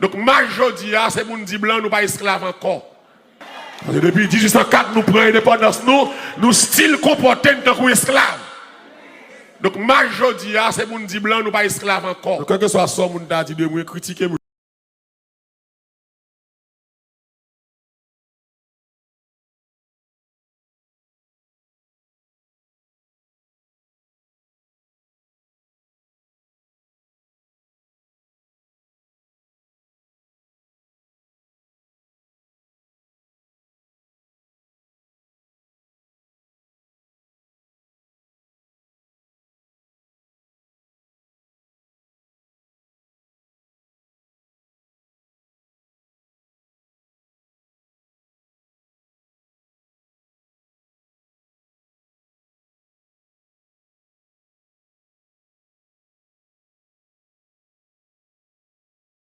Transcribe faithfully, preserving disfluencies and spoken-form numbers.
Donk, mach jodi a, se pou n di blan nou pa esklav ankò. Paske depi dizuit san kat nou pran endepandans nou, nou still konpòte n tankou esklav. Donk, mach jodi a, se pou n di blan nou pa esklav ankò. Donk, kèlkeswa sa moun ta di de mwen, kritike m.